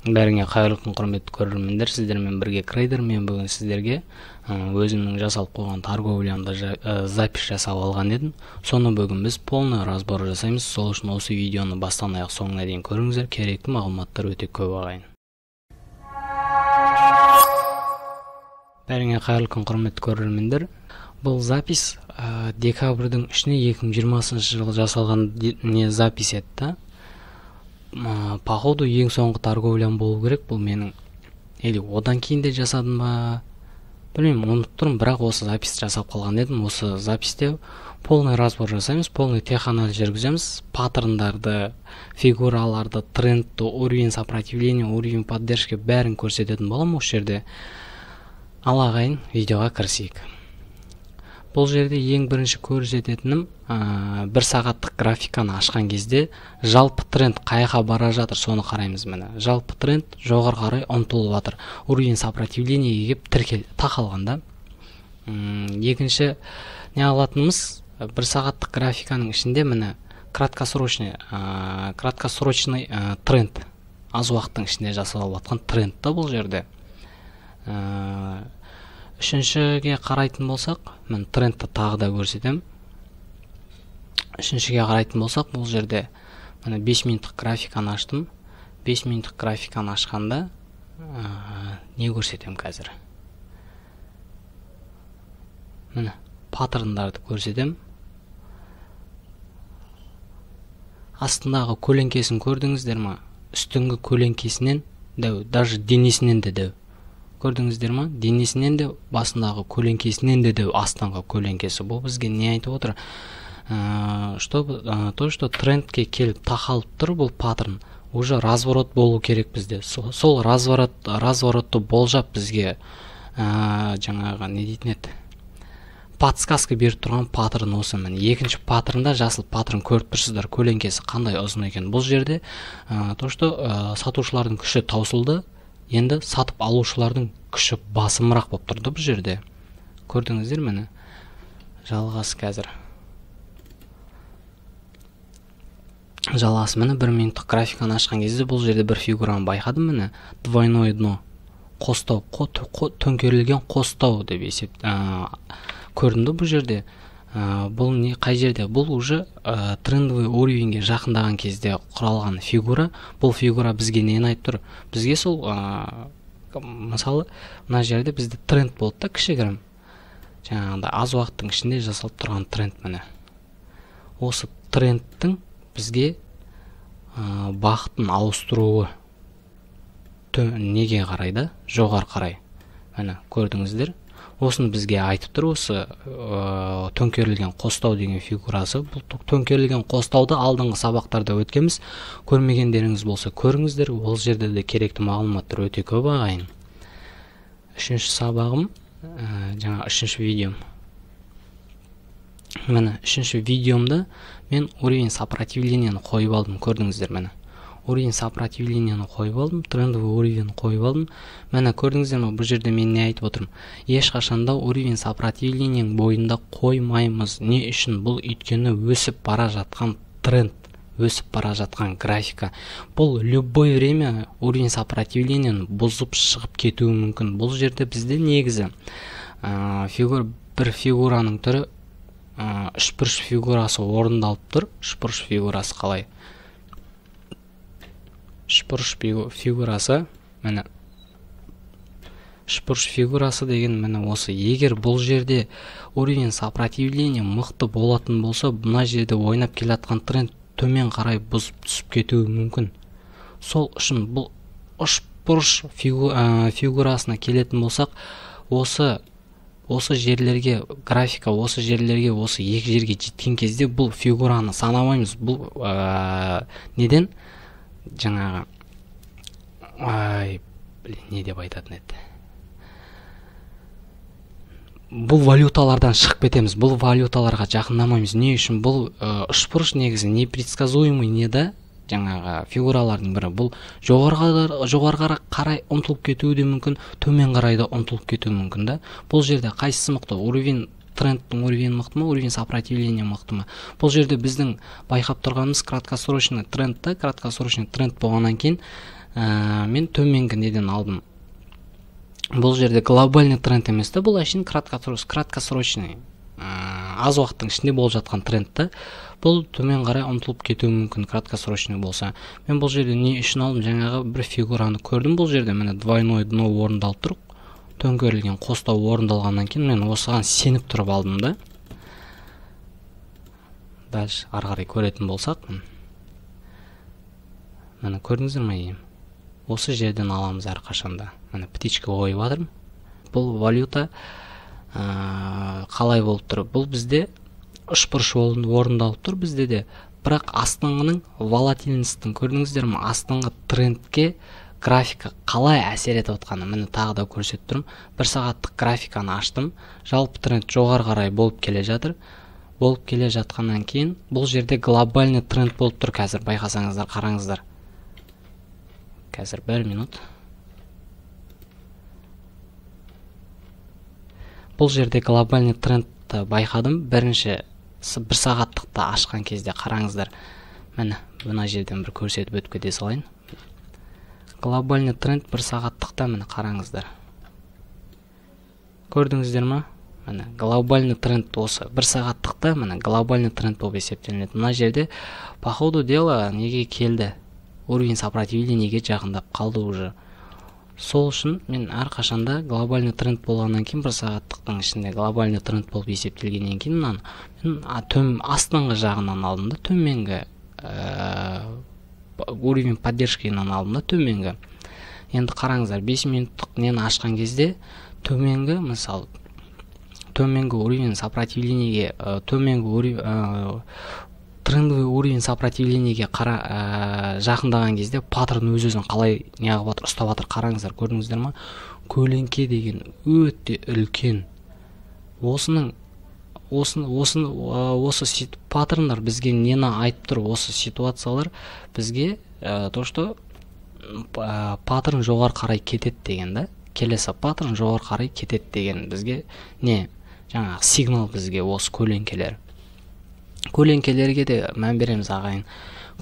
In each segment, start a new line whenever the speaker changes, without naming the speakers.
Бәріңе қайырлы күн, құрметті көрермендер. Сіздермен бірге трейдер. Мен бүгін сіздерге өзімнің жасалып қойған торговлямда запись жасап алған едім. Соны бүгін біз полный разбор жасаймыз. Сол үшін осы видеоны бастан аяқ соңына дейін көріңіздер. Керекті мағлұматтар өте көп, ағайын. Бәріңе қайырлы күн, құрметті көрермендер. Бұл запись декабрьдің 3-не 2020 жылы жасалған не запись еді. Походу ең соңғы торговлям болу керек бұл менің. Или одан кейін де жасадым ба, білмеймін, ұмытып тұрмын, бірақ осы запись жасап қалған едім. Осы записьте полный разбор жасаймыз, полный теханализ жүргіземіз, паттерндарды, фигураларды, трендті, уровень сопротивления, уровень поддержки бәрін көрсететін боламын осы жерде. Ал ағайын, видеоға кірісейік. Бұл жерде ең бірінші көрсететінім, бір сағаттық графиканы ашқан кезде жалпы тренд қаяққа бара жатыр, соны қараймыз. Міне, жалпы тренд жоғары қарай ұмтылып жатыр. Уровень сопротивлениеге келіп тіркел тақалған да. Екінші не алатынымыз, бір сағаттық графиканың ішінде міне краткосрочный тренд, аз уақыттың ішінде жасалып жатқан тренд та бұл жерде. Үшіншіге қарайтын болсақ, мен трендті тағы да көрсетемін. Үшіншіге қарайтын болсақ, бұл жерде міне 5 минуттық графиканы аштым. 5 минуттық графиканы ашқанда не көрсетемін қазір? Міне паттерндарды көрсетемін. Астындағы көлеңкесін көрдіңіздер ма? Үстіңгі көлеңкесінен дәу, даже денесінен де дәу. Көрдіңіздер ма? Денесінен де, басындағы көлеңкесінен де дәу, астыңғы көлеңкесі. Бұл бізге не айтып отыр? То, что трендке келіп тақалып тұр бұл паттерн, уже разворот болу керек бізде. Сол разворотты болжап бізге жаңағы не дейтін еді? Подсказка беріп тұрған паттерн осы. Міне екінші паттернда жасыл паттерн көріп тұрсыздар, көлеңкесі қандай ұзын екен. Бұл жерде то, что сатушылардың күші таусылды, енді сатып алушылардың күші басымырақ болып тұрды бұл жерде. Көрдіңіздер міне. Жалғасы қазір. Жалғасы міне бір минуттық графиканы ашқан кезде бұл жерде бір фигураны байқадым. Міне двойное дно, қостау, төңкерілген қостау деп есеп көрінді бұл жерде. Бұл не, қай жерде? Бұл уже трендовый уровеньге жақындаған кезде құралған фигура. Бұл фигура бізге нені айтып тұр? Бізге сол, мысалы, мына жерде бізде тренд болды да, кішігірім. Жаңағындай аз уақыттың ішінде жасалып тұрған тренд міне. Осы трендтің бізге бағытын ауыстыруы неге қарай да? Жоғары қарай. Міне, көрдіңіздер. Осыны бізге айтып тұр, осы төңкерілген қостау деген фигурасы. Бұл төңкерілген қостауды алдыңғы сабақтарда өткенбіз. Көрмегендеріңіз болса көріңіздер, ол жерде де керекті мағлұматтар өте көп, ағайын. Үшінші сабағым, жаңа үшінші видеом. Міне, үшінші видеомда мен уровень сопротивлениені қойып алдым, көрдіңіздер міне. Уровень сопротивлениені қойып алдым, трендовый уровень қойып алдым. Міне, көрдіңіздер ме, бұл жерде мен не айтып отырмын? Ешқашанда уровень сопротивлениенің бойында қоймаймыз. Не үшін? Бұл өйткені өсіп бара жатқан тренд, өсіп бара жатқан графика. Бұл любой время уровень сопротивлениені бұзып шығып кетуі мүмкін. Бұл жерде бізде негізі бір фигураның түрі, үшбұрыш фигурасы орындалып тұр. Үшбұрыш фигурасы қалай? Үшбұрыш фигурасы, міне, үшбұрыш фигурасы деген міне осы. Егер бұл жерде уровень сопротивления мықты болатын болса, мына жерде ойнап келе жатқан тренд төмен қарай бұзып түсіп кетуі мүмкін. Сол үшін бұл үшбұрыш фигурасына келетін болсақ, осы жерлерге графика, осы жерлерге, осы екі жерге жеткен кезде бұл фигураны санамаймыз. Бұл неден? Жаңағы, ай, блин, не деп айтатын еді? Бұл валюталардан шығып кетеміз, бұл валюталарға жақындамаймыз. Не үшін? Бұл үшбұрыш негізі непредсказуемый не да, жаңағы фигуралардың бірі. Бұл жоғары қарай ұмтылып кетуі де мүмкін, төмен қарай да ұмтылып кетуі мүмкін да. Бұл жерде қайсысы мықты? Уровень трендтің уровень мықты ма, уровень сопротивления мықты ма? Бұл жерде біздің байқап тұрғанымыз краткосрочный тренд та, краткосрочный тренд болғаннан кейін Мен төменгі неден алдым. Бұл жерде глобальный тренд емес та, бұл әшейін краткосрочный, аз уақыттың ішінде болып жатқан тренд та. Бұл төмен қарай ұмтылып кетуі мүмкін краткосрочный болса. Мен бұл жерде не үшін алдым? Жаңағы бір фигураны көрдім бұл жерде, міне двойной дно орындалып тұр. Төңкерілген қостау орындалғаннан кейін мен осыған сеніп тұрып алдым да. Дальше ары қарай көретін болсақ, міне көрдіңіздер ме? Осы жерден аламыз әрқашанда. Міне птичка қойып жатырмын. Бұл валюта қалай болып тұр? Бұл бізде үшбұрыш орындалып тұр бізде де. Бірақ астыңғының волатильностьтің көрдіңіздер ме? Астыңғы трендке графика қалай әсер етіп отқаны міне тағы да көрсетіп тұрмын. Бір сағаттық графиканы аштым. Жалпы тренд жоғары қарай болып келе жатыр. Болып келе жатқаннан кейін бұл жерде глобальный тренд болып тұр қазір, байқасаңыздар, қараңыздар. Қазір бір минут. Бұл жерде глобальный трендті байқадым. Бірінші бір сағаттықты ашқан кезде қараңыздар. Міне мына жерден бір көрсетіп өтіп кете салайын. Глобальный тренд бір сағаттықта міне қараңыздар. Көрдіңіздер ма? Міне глобальный тренд осы бір сағаттықта міне глобальный тренд болып есептелінеді. Мына жерде по ходу дела неге келді? Уровень сопротивлениеге жақындап қалды уже. Сол үшін мен әрқашанда глобальный тренд болғаннан кейін бір сағаттықтың ішінде глобальный тренд болып есептелгеннен кейін мынаны мен астыңғы жағынан алдым да, төменгі уровень поддержкадан алдым да төменгі. Енді қараңыздар, 5 минуттық нені ашқан кезде төменгі, мысалы, төменгі уровень сопротивлениеге, төменгі трендовый уровень сопротивлениеге жақындаған кезде паттерн өз-өзін қалай неғып жатыр, ұстап жатыр, қараңыздар, көрдіңіздер ма? Көлеңке деген өте үлкен. Осы паттерндар бізге нені айтып тұр? Осы ситуациялар бізге то, что паттерн жоғары қарай кетеді деген да. Келесі паттерн жоғары қарай кетеді деген бізге не? Жаңағы сигнал бізге осы көлеңкелер. Көлеңкелерге де мән береміз ағайын.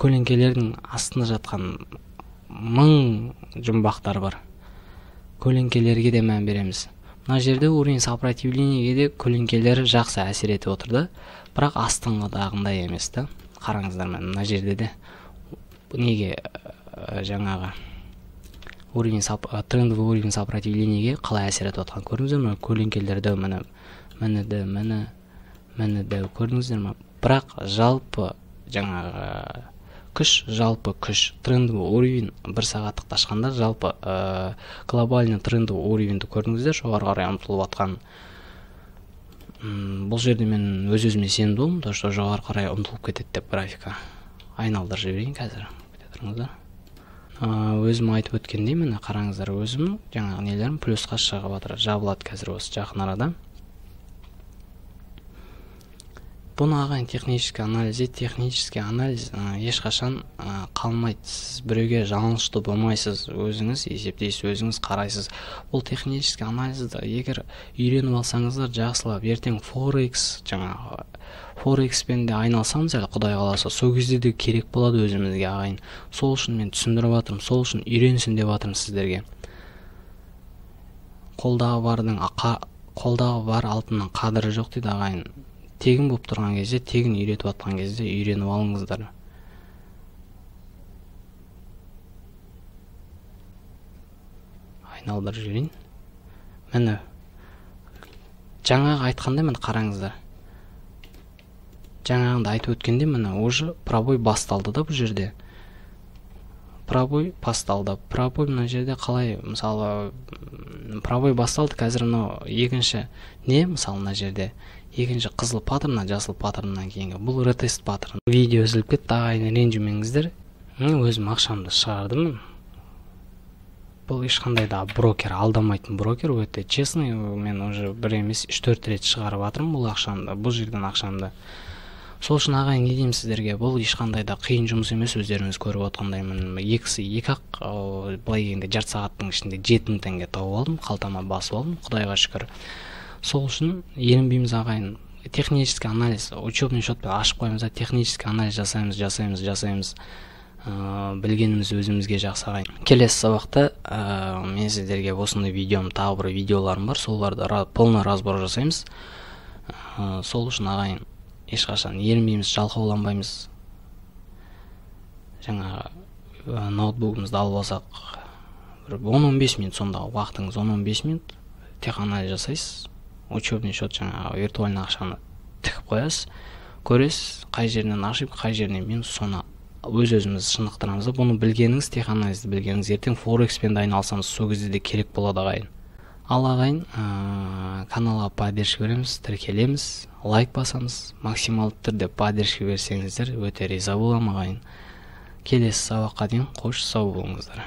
Көлеңкелердің астында жатқан мың жұмбақтар бар. Көлеңкелерге де мән береміз. Мына жерде уровень сопротивлениеге де көлеңкелері жақсы әсер етіп отыр да, бірақ астыңғыдағындай емес та. Қараңыздар, мына жерде де неге жаңағы уровень трендовый уровень сопротивлениеге қалай әсер етіп отқан көрдіңіздер ме? Көлеңкелерді міне міне де міне міне де көрдіңіздер ме? Бірақ жалпы жаңағы күш, жалпы күш трендовый уровень бір сағаттықты ашқанда жалпы глобальный трендовый уровеньді көрдіңіздер, жоғары қарай ұмтылып атқан. Бұл жерде мен өз-өзіме сенімді болдым, то что жоғары қарай ұмтылып кетеді деп графика. Айналдырып жіберейін қазір. Күте тұрыңыздар. Өзім айтып өткендей, міне қараңыздар, өзім жаңағы нелерім плюсқа шығып жатыр, жабылады қазір осы жақын арада. Бұны ағайын технический анализ, технический анализ ешқашан қалмайды. Сіз біреуге жалынышты болмайсыз, өзіңіз есептейсіз, өзіңіз қарайсыз. Бұл технический анализді егер үйреніп алсаңыздар жақсылап, ертең форекс, жаңағы форекспен де айналсамыз әлі Құдай қаласа, сол кезде де керек болады өзімізге ағайын. Сол үшін мен түсіндіріп жатырмын, сол үшін үйренсін деп жатырмын сіздерге. Қолдағы бар алтынның қадірі жоқ дейді ағайын. Тегін болып тұрған кезде, тегін үйретіп атқан кезде үйреніп алыңыздар. Айналдырып жіберейін. Міне жаңағы айтқандай, міне қараңыздар. Жаңағында айтып өткенде, міне уже пробой басталды да бұл жерде. Пробой басталды. Пробой мына жерде қалай, мысалы, пробой басталды, қазір мынау екінші не, мысалы, мына жерде екінші қызыл паттерн, жасыл паттерннан кейінгі бұл ретест паттерн. Видео үзіліп кетті, ағайын, ренжімеңіздер. Мен өзім ақшамды шығардым. Бұл ешқандай да брокер алдамайтын брокер, өте честный. Мен уже бір емес 3-4 рет шығарып жатырмын бұл ақшамды, бұл жерден ақшамды. Сол үшін ағайын, не деймін сіздерге, бұл ешқандай да қиын жұмыс емес, өздеріңіз көріп отқандаймын. Екі-ақ, былай дегенде жарты сағаттың ішінде 7000 теңге тауып алдым, қалтама басып алдым, Құдайға шүкір. Сол үшін ерінбейміз ағайын. Технический анализ, учебный счетпен ашып қоямыз да, технический анализ жасаймыз, жасаймыз, жасаймыз. Білгеніміз өзімізге жақсы, ағайын. Келесі сабақта мен сіздерге осындай видеом, тағы бір видеоларым бар, соларды полный разбор жасаймыз. Сол үшін, ағайын, ешқашан ерінбейміз, жалқауланбаймыз. Жаңағы ноутбугымызды алып алсақ, бір 10-15 минут, сонда уақытыңыз 10-15 минут, тек анализ жасайсыз. Учебный счет, жаңағы виртуальный ақшаны тігіп қоясыз, көресіз, қай жерінен ошибка, қай жерінен минус, соны өз өзіміз шынықтырамыз да. Бұны білгеніңіз, теханализді білгеніңіз, ертең форекспен де айналысамыз, сол кезде де керек болады, ағайын. Ал, ағайын, каналға поддержка береміз, тіркелеміз, лайк басамыз, максималды түрде поддержка берсеңіздер, өте риза боламын, ағайын. Келесі сабаққа дейін қош сау болыңыздар.